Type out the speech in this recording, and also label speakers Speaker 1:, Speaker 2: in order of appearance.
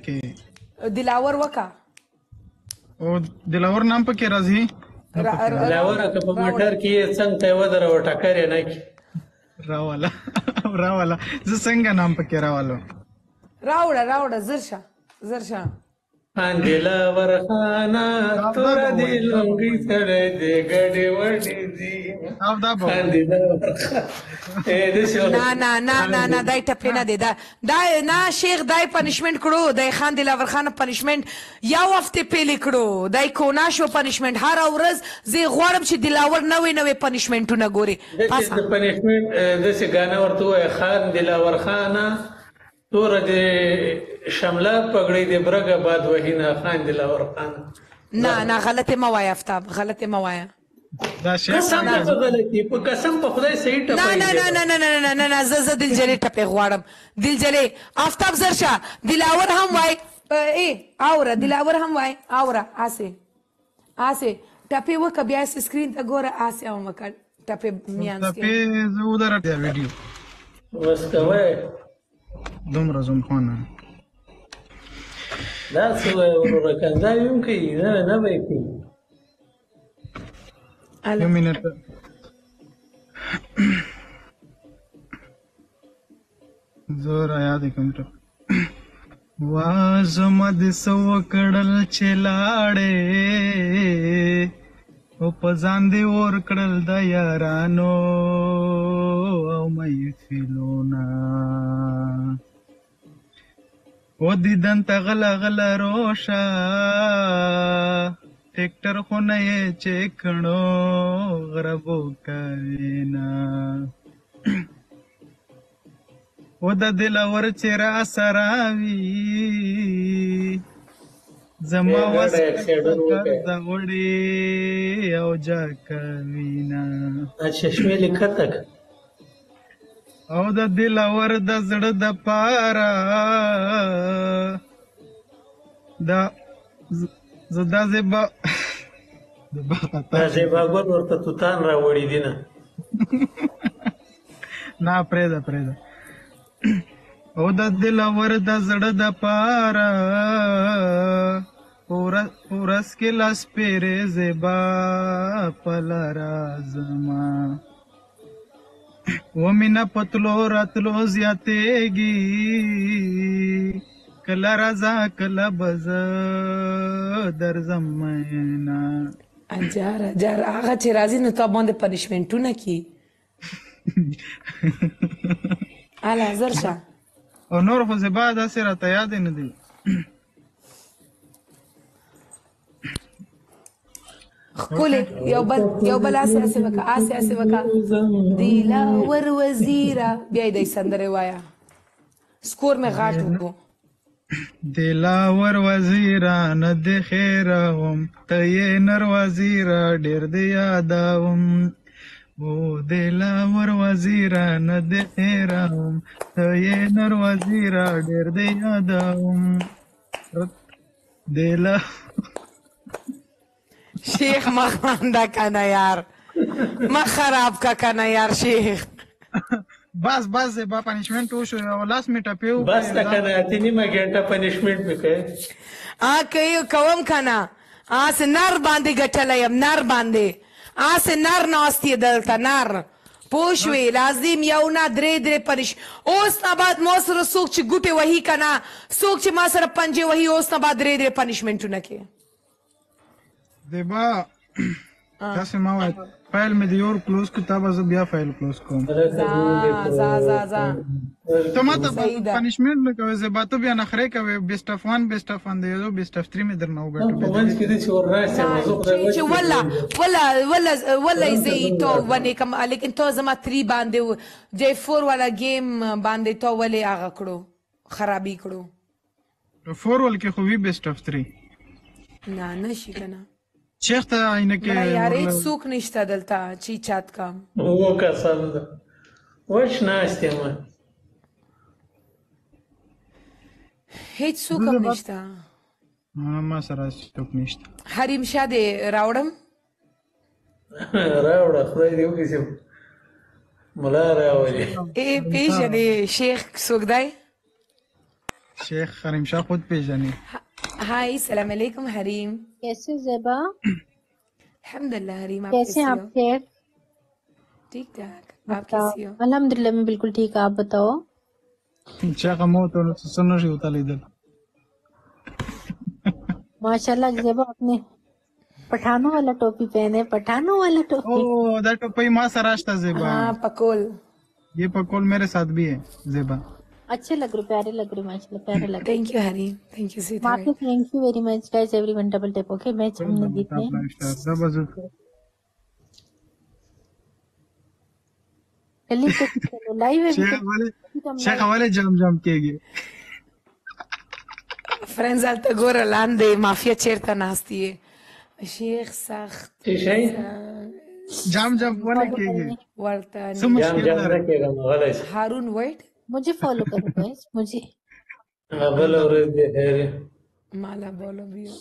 Speaker 1: کې
Speaker 2: دلاور وکا.
Speaker 1: او دلاور نام پکې راځي.
Speaker 3: دلاور که په موټر کې څنګه ته ودروه، ټکر یې نه کړي.
Speaker 1: راواله راواله، زه څنګه نام پکې راوالم؟
Speaker 2: راوړه راوړه، زر شه زر شه.
Speaker 3: خان دلاور خانه، توره دې لونګۍ سړی دې ګډې وډې دي.
Speaker 1: او دا به
Speaker 3: خان دلاور خان داسې.
Speaker 2: نه نه نه نه نه، دای ټپې نه دی دا، دا نه شیخ دای پنشمنټ کړو. دای خان دلاور خان پنشمنټ یو هفته پیل کړو، دای کونا شو پنشمنټ هر ورځ. زه غواړم چې دلاور نوې نوې پنشمنټونه ګوري.
Speaker 3: داسې د پنشمنټ داسې ګانه ورته ووایه: خان دلاور خانه، توره دې شمله، پګړۍ دې برګه، باد وهینه، خان دلاور خانه.
Speaker 2: نه نه، غلط مه وایه افتاب، غلط مه وایه.
Speaker 1: دا شیخ
Speaker 3: قسم په غلطي، په قسم په خدای صحیح ټپه.
Speaker 2: نه نه نه نه نه نه نه نه نه، زه زه دلجلې ټپې غواړم، دلجلې. آفتاب زر شه، دلاور هم وای. ای اوره، دلاور هم وای، اوره. اسه اسه ټپې وکه، بیا سکرین ته ګوره، اسه هم وکړه ټپې میانس کې.
Speaker 1: ټپې زه ودره ویډیو
Speaker 3: بس کوي.
Speaker 1: دومره زوم خونه
Speaker 3: دا څه وایې وروره؟ کنځا یې هم کوي؟ نه نه به یې کوي.
Speaker 1: یو منټ، زه را یاد کوم ټپ. وا زما د سو کړل چې لاړې، او په ځان دی ور کړل د یارانو او محفلونه. او دیدن ته غلا غلا روشه، ټریکټر خو نه یې چې کڼو غربو کوي نه. او د دلور چې را سراوي، زما وس وړي او جا کوي نه.
Speaker 3: چشمې لیکته.
Speaker 1: او د دلور د زړه د پاره دا زه دا زبا
Speaker 3: دا زیبا ګل ورته توتان راوړي دي. نه
Speaker 1: نه، پرېږده پرېږده. او د دلور د زړه د پاره ورځ کې لاس پیرې زیبا پلارا زما. ومینه پتلو راتلو زیاتېږي، کله راځه کله بز درځم مینا.
Speaker 2: اجار اجار، هغه چې راځي نو تا باندې پنشمنټونه کی. اله زر شه.
Speaker 1: او نور خو زبا داسې راته یاد نه دي.
Speaker 2: ښکلې، یو بل یو بل، اسې اسې وکا، اسې اسې وکا. دلاور وزیره، بیا دې سندره وایا، سکور مې غاټ وکړو.
Speaker 1: دلاور وزیره نه د خیره وم، ته یې نر وزیره ډېر دی یادوم. او دلاور وزیره نه د خیره وم، ته یې نر وزیره ډېر دی یادوم. دلا
Speaker 2: شیخ مخمنده کنه یار، ما خراب کا کنه یار شیخ.
Speaker 1: بس بس، با پنشمنټ وشو، یو لاس می ټپې وکړې.
Speaker 3: بس ته کنه، اته نیمه ګنټه پنشمنټ مې کوي.
Speaker 2: ا کوي کوم کنه، اس نر باندې ګټلی یم، نر باندې اس نر ناست یې دلته نر پوه شوې. لازم یو نه درې درې پنش. اوس نه بعد ما سره څوک چې ګوټې وهي که نه، څوک چې ما سره پنجې وهي، اوس نه بعد درې درې پنشمنټونه کوي.
Speaker 1: دیبا، تاسو ما وای فایل مې د your close کو، تا به زه بیا فایل کلوز کوم.
Speaker 2: ځه ځه ځه ځه.
Speaker 1: ته ما ته
Speaker 2: صحیح ده.
Speaker 1: پنشمنټ نه کوې زه ته بیا نخرې کوې. بیسټ اف 1، بیسټ اف 1 دی، یو بیسټ اف 3 مې درنه وګټو.
Speaker 3: په منځ کې دې چې ورناست یم، زه خدای
Speaker 2: چې ولا ولا ولا ولا زه تو ونې کم، لیکن تو زما 3 باندې جې 4 والا گیم باندې تو ولې هغه کړو، خرابي کړو؟
Speaker 1: 4 ول کې خو وی بیسټ اف 3.
Speaker 2: نه نشي کنه.
Speaker 1: چیرته عینه کې؟
Speaker 2: مړه یار، هیڅ څوک نشته دلته چې چات کم.
Speaker 3: اوو کسان ده، وچ ناست یم.
Speaker 2: هیڅ څوک هم نشته.
Speaker 1: ما سره څوک نشته.
Speaker 2: حریم شاه دې راوړم؟
Speaker 3: راوړه، خدای دې وکړي چې ملا راولي.
Speaker 2: ای پیژنې شیخ څوک دی؟
Speaker 1: شیخ حریم شاه خود پیژنې.
Speaker 2: हाय सलाम अलैकुम हरीम.
Speaker 4: कैसे हो ज़ेबा?
Speaker 2: अल्हम्दुलिल्लाह हरीम, आप
Speaker 4: कैसे हैं
Speaker 2: कैसी
Speaker 4: आप
Speaker 2: हो?
Speaker 4: शेख?
Speaker 2: ठीक ठाक, आप
Speaker 4: बताओ।
Speaker 2: कैसी हो?
Speaker 4: अल्हम्दुलिल्लाह मैं बिल्कुल ठीक, आप बताओ।
Speaker 1: چې هغه مو ته څه نه شي وتلیدل.
Speaker 4: माशाल्लाह ज़ेबा आपने पठानों वाला टोपी पहने, पठानों वाला
Speaker 1: او
Speaker 4: टोपी।
Speaker 1: دا ټوپۍ ما سره شته زیبا.
Speaker 2: हाँ पकोल.
Speaker 1: ये पकोल मेरे साथ भी है जेबा.
Speaker 4: अच्छे लग रहे, प्यारे लग रहे, माशाल्लाह प्यारे लग रहे।
Speaker 2: Thank you Hareem, thank you sweet.
Speaker 4: माफी, thank you very much guys, everyone double tap. Okay match हमने जीतने।
Speaker 1: دا به زه
Speaker 4: जल्दी से चलो, लाइव है अभी
Speaker 1: شیخ
Speaker 4: तो।
Speaker 1: ولې
Speaker 4: अभी तो हम
Speaker 1: شیخ
Speaker 4: लाइव।
Speaker 1: ولې جام جام کېږي؟
Speaker 2: فرینډز هلته ګوره لاندې مافیا چیرته ناست یې شیخ سخت.
Speaker 3: څه شی؟
Speaker 1: جام جام ولې
Speaker 4: फॉलो
Speaker 1: کېږي؟
Speaker 4: करेंगे।
Speaker 2: ورته
Speaker 1: څه
Speaker 3: جام
Speaker 1: مشکل
Speaker 3: جام نه
Speaker 1: لري؟
Speaker 3: کېږم، غلی شه.
Speaker 2: هارون ویټ.
Speaker 4: मुझे फॉलो करो गाइस، मुझे।
Speaker 3: هغه بله ورځ دې خیر وي.
Speaker 2: مالا بولو بیو.